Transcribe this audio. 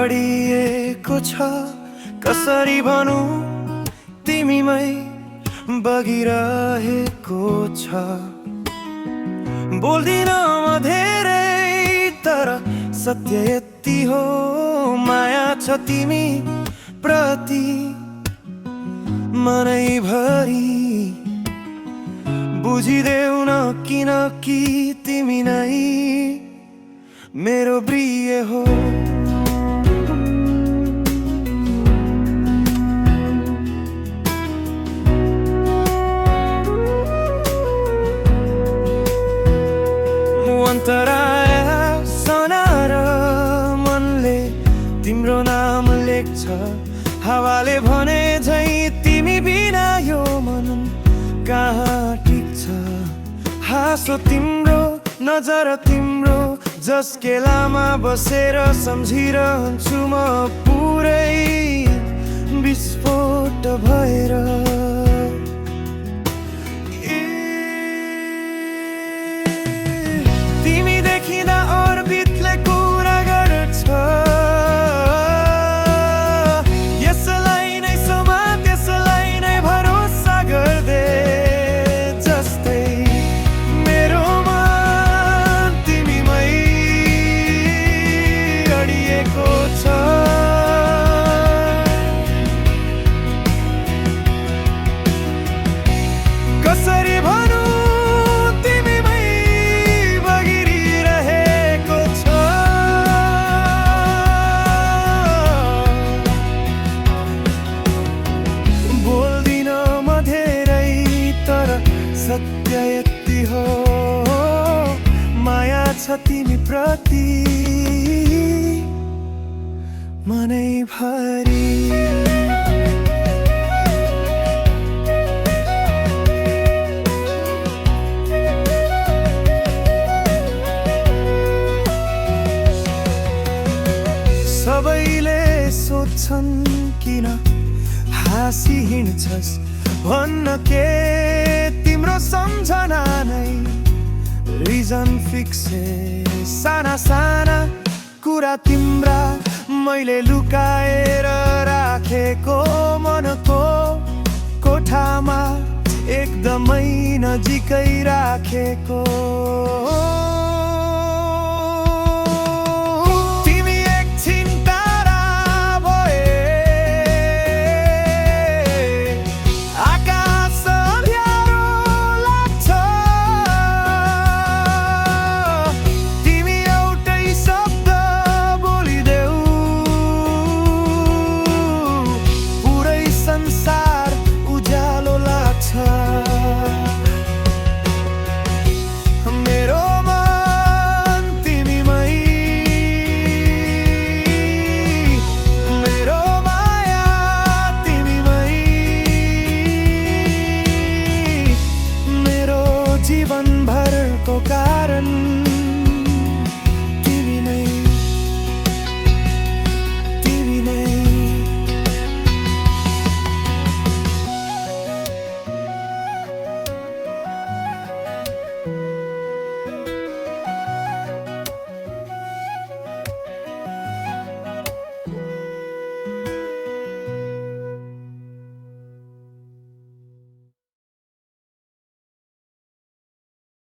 अडिएको छ कसरी भनौं तिमीमै बगिरहेको छ। बोल्दिन म धेरै तर सत्य यति हो माया छ तिमी प्रति मनैभरि। बुझिदेऊ न किनकि तिमी नै मेरो प्रिय हो। अन्तराय सनार मनले तिम्रो नाम लेख्छ, हावाले भने झै तिमी बिना यो मन कहाँ टिक्छ। हाँसो तिम्रो नजर तिम्रो जसके लामा बसेर सम्झिरहन्छु म पुरै विस्फोट भएर। तिमी देखिँदा अर्बिटले कुरा गर्छ, यसलाई नै समात यसलाई नै भरोसा गर्दे जस्तै मेरो मन तिमीमै अडिएको छ। कसरी भनौं तिमीमै बगिरहेको छ। बोल्दिन म धेरै तर सत्य यति हो माया छ तिमी प्रति मनैभरि। सबैले सोध्छन् किन हाँसी हिँड्छस् भन्न के तिम्रो सम्झना नै रिजन फिक्स। साना साना कुरा तिम्रा मैले लुकाएर राखेको मनको कोठामा एकदमै नजिकै राखेको।